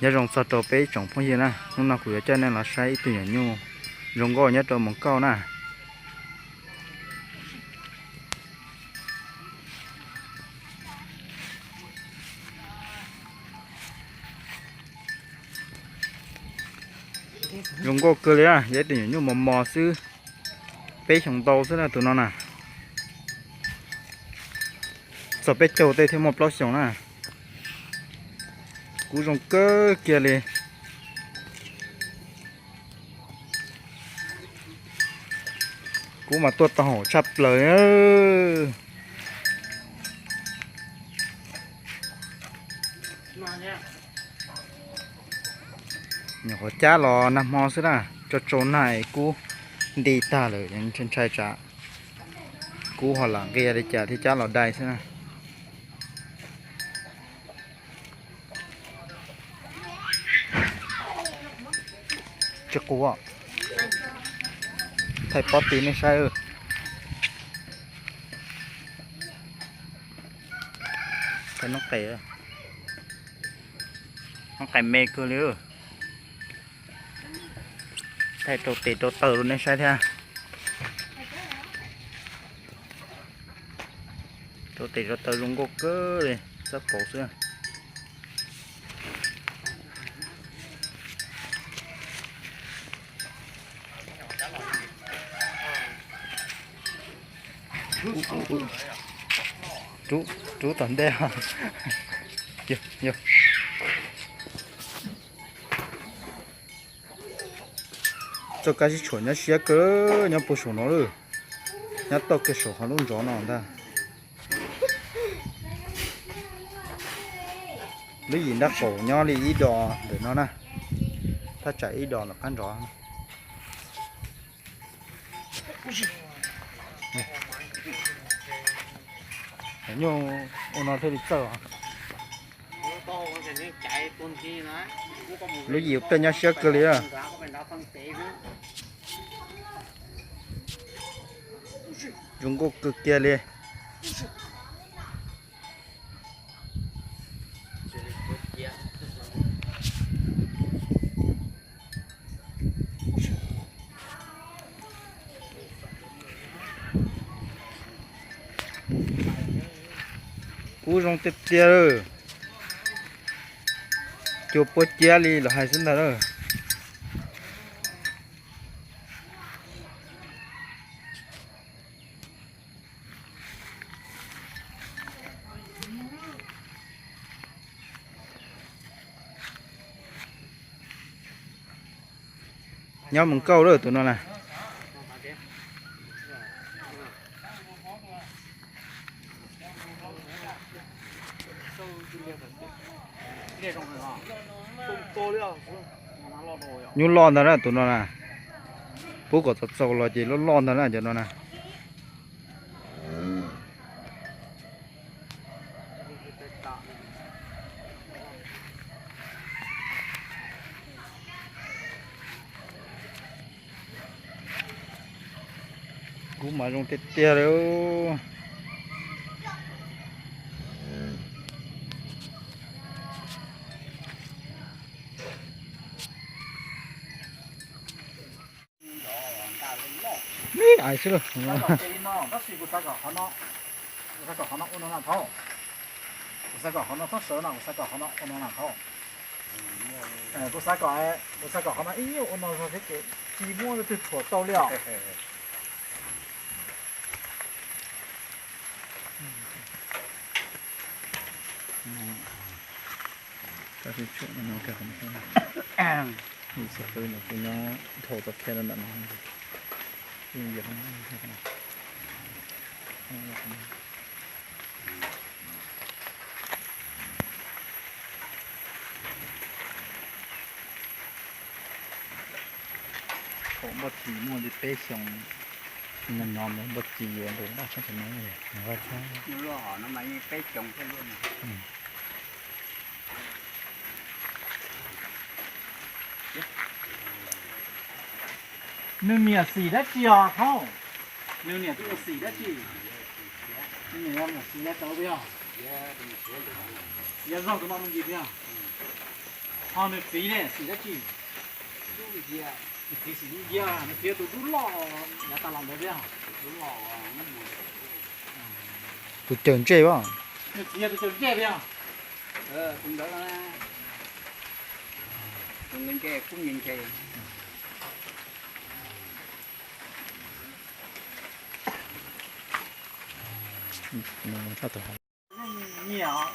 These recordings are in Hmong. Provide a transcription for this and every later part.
Nyob zoo txog rau peb tsoom phooj ywg na, hnub no kuv yuav coj nej los saib ib tug nyuam nyuj zoo nkauj nyob rau Moos Kauj na. Zoo nkauj kawg li, yog ib tug nyuam nyuj mos mos xwb, peb xyoos ntau xwb na tus no na. Txog peb caug tej thiaj muaj plaub xyoos na. Kub zoo kawg kiag li. Kub mas tuaj tau hauv tshaj plaws. Nyuam qhuav cab los nag hmo xwb na, tso tsau nag es kub nti tag lawm, ntshai tsam kub ho lam nqia li cas thiaj cab los dai xwb na. Tsis qus, thaij pob tis nej saib. Thaij noob qes, noob qes me kawg li. Thaij rau tes rau taw rau nej saib thiab. Rau tes rau taw zoo nkauj kawg li, xab kaus xwb. Rub tom ntej. Txoj kab sib tshuam nyob siab kawg, nyob puag saum no lawm, nyob toj kiag saum qhov lub ntsov no ntag. Lub yim nrab qaum nyob li ib dos ntawm no na, thaj tsam ib dos lawm qab ntsov. Nyuj ua no thiaj li txawj. Lub yim tej nyob siab kawg li. Zoo nkauj kawg kiag li. Kub zoo tiag tiag lawm. Cua puab ciab li los hais xwb ntag lawm. Nyob mus kauj lawm tus no na. Nyuj loj ntag na tus no na. Pub kom txaus txaus los ces loj loj ntag na cov no na. Kub mas zoo tiag tiag li. Ib aiv xwb lauj. Tab sis kuv xav kom qhov no, kuv xav kom qhov no ua no na thaub. Kuv xav kom qhov no txhob sawv no, kuv xav kom qhov no ua no na thaub. Kuv xav kom, kuv xav kom qhov no ib nyuag ua no zog thiab ces tsis muaj leej twg thuam tau li os. Tab sis tshuav no, kuv nyob dhau tau kiag ntawm no. Thaum npoj tsis muaj li peb xyoos, nyob nyob npoj tsis yuav ntu npaj tshaj tseem no. Nws niam xim dab tsi os thaub? Nws niam twb ua xim dab tsi? Nws niam yog niam xim dab tsi yog? Yog zog tus no me ntsis tiag. Ho nws txiv ne, xim dab tsi? Nws txiv xim ncig, nws txiv yog tus dub loj yav tas los ntawd thiab. Tus cawm ntsej as. Nws txiv yog tus cawm ntsej thiab. Nyiam,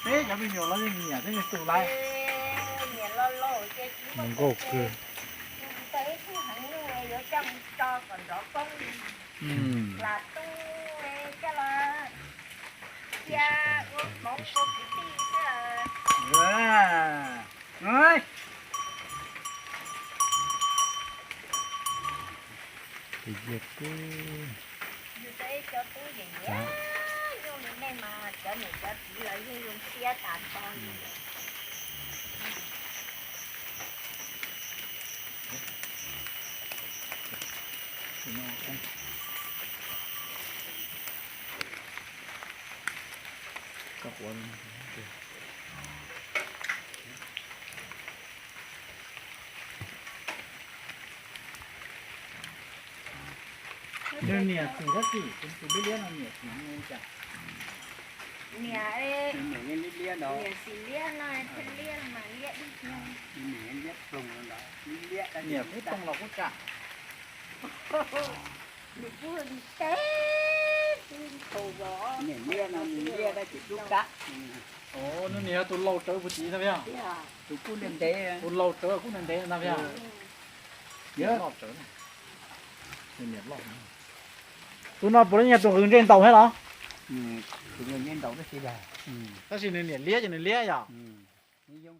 peb cov me nyuam los yeej nyiam thiab, nyiam tus lawm. Nkauj kawg. Tus yawg kub. Yus tej cov tub yeej zoo li nej mas cov niam cov txiv los yeej zoo siab tas nrho li. Nws niam xim dab tsi, tus liab liab no niam xim li cas? Niam, niam xim liab no thiaj liab mas liab dib. Niam kub toog los kub tsam. Nws kuj teb, niam liab no nws liab tab sis dub dab. Nws niam yog tus laus tsawv puag tim no thiab. Tus kub ntev ntev, tus laus tsawv kub ntev ntev no thiab. Loj tsawv, nws niam loj. Tus no puas yog tus nqws ntsej ntaus thiab los? Tab sis nws niam liab ces nws liab yom. Nws zoo